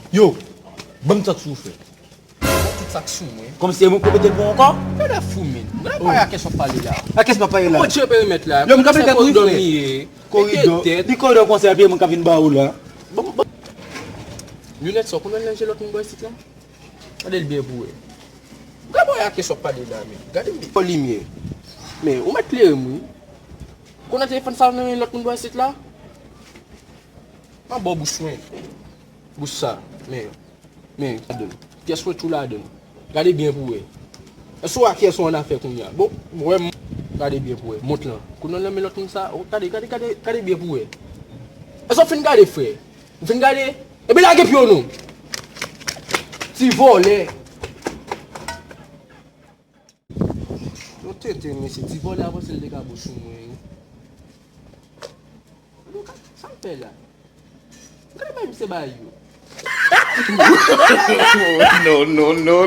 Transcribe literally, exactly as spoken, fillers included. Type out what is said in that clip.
Yo, ban m sa k sou ou frè. Tout sa k sou mwen. Kòmsi e mwen k pete l pou ou ankò? Gade fou, men. Gade bagay a kès w ap pale la. A kès m ap pale la? Mwen tire perimèt la. Yo, m ka pete pou ou frè. Koridò. Li koridò konsa, epi e mwen k ap vin ba ou la. Bon, bon. Linèt sa, w konn wè l nan je lòt moun bò isit la? Gade l byen pou wè. Gade bagay a kès w ap pale la, men. Gade m byen. Fò limyè. Men, ou mèt klere m, wi. Konn nan telefòn sa nan men lòt moun bò isit la? M ap ba w bouch mwen. Bouch sa. Men, men, ladann. Pyès mwen tjou ladann. Gade byen pou wè. Èske w a pyès ou annafè kounye a? Bon, wè m. Gade byen pou wè. Mont lan. Kounye a nan men lòt moun sa. Oh, gade, gade, gade, gade byen pou wè. Èske w fin gade, frè? Ou fin gade? Ebyen lage pye w non. Ti vòlè. Yo tete, mesye, ti vòlè a panse l te ka bon sou mwen, wi. Sa m fè la? Gade bay misye bay yo. No, no, no, no.